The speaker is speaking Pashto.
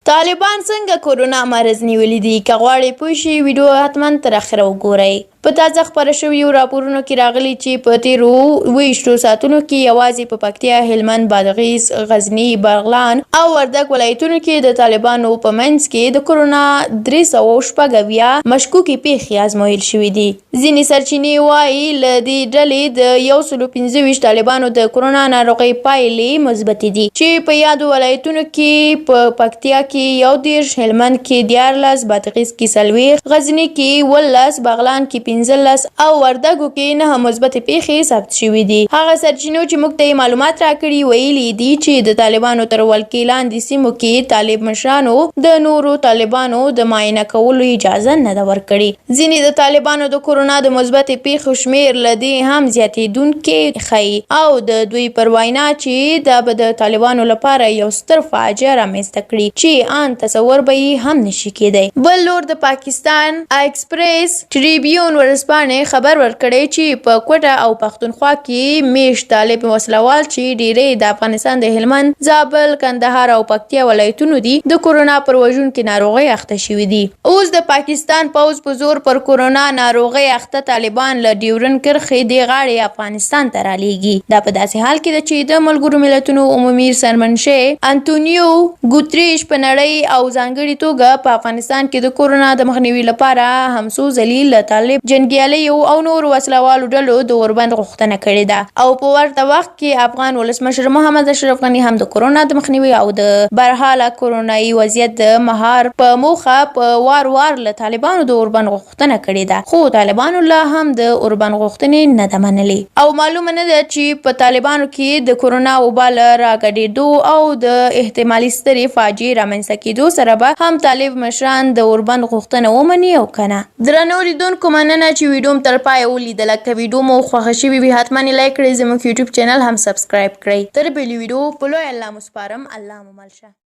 طالبان څنګه کورونا مرض نیولي دي؟ که غواړئ پوه شئ، ویډیو حتما تر اخره وګورئ. په تازه خپره شویو راپورونو کې راغلي چې په تېرو 27 ساعتونو کې یوازې په پکتیا، هلمند، بادغیس، غزني، بغلان او وردګ ولایتونو کې د طالبانو په منځ کې د کورونا 376 مشکوکې پېښې ازمویل شوې دي. ځینې سرچینې وايي، له دې ډلې د 125 طالبانو د کرونا ناروغۍ پایلې مثبتې دي، چې په یادو ولایتونو کې په پکتیا کې 31، هلمند کې 13، بادغیس کې 40، غزني کې 17، بغلان کې 15 او وردګو کې 9 مثبتې پېښې ثبت شوې دي. هغه سرچینو چې موږ ته یې معلومات راکړي، ویلي دي چې د طالبانو تر ولکې لاندې سیمو کې طالب مشرانو د نورو طالبانو د معاینه کولو اجازه نه ده ورکړې. ځینې د طالبانو د کورونا د مثبتې پېښو شمېر له دې هم زیاتېدونکی ښيي او د دوی پر وینا چې دا به د طالبانو لپاره یو ستر فاجعه رامنځته کړي چې ان تصور به یې هم نه شي کېدای. بل لور د پاکستان ایکسپریس ټریبیون ورځپاڼې خبر ورکړی چې په کوټه او پښتونخوا کې مېشت طالب وسلهوال چې ډېری یې د افغانستان د هلمند، زابل، کندهار او پکتیا ولایتونو دي، د کورونا پر وژونکې ناروغۍ اخته شوي دي. اوس د پاکستان پوځ په زور پر کورونا ناروغۍ اخته طالبان له ډیورنډ کرښې دې غاړې افغانستان ته رالیږي. دا په داسې حال کې ده چې د ملګرو ملتونو عمومي سرمنشي انتونیو ګوتریش په نړۍ او ځانګړي توګه په افغانستان کې د کورونا د مخنیوي لپاره هم څو ځلي له طالب جنګیالیو او نورو وسله والو ډلو د اوربند غوښتنه کړې ده او په ورته وخت کې افغان ولسمشر محمد اشرف غني هم د کورونا د مخنیوي او د برحاله کورونایي وضعیت د مهار په موخه په وار وار له طالبانو د اوربند غوښتنه کړې ده، خو طالبانو لا هم د اوربند غوښتنې نه ده منلې او معلومه نه ده چې په طالبانو کې د کورونا وبا له راګډېدو او د احتمالي سترې فاجعې رامنځته کېدو سره به هم طالب مشران د اوربند غوښتنه ومني او که نه. درنو لیدونکو مننه چې ویډیو مو تر پایه ولیدله که ویډیو مو خوښه شوې وي حتما یې لایک کړئ زموږ یوټیوب چینل هم سبسکرایب کړئ تر بلې ویډیو په لوی الله مو سپارم الله مو مل شه.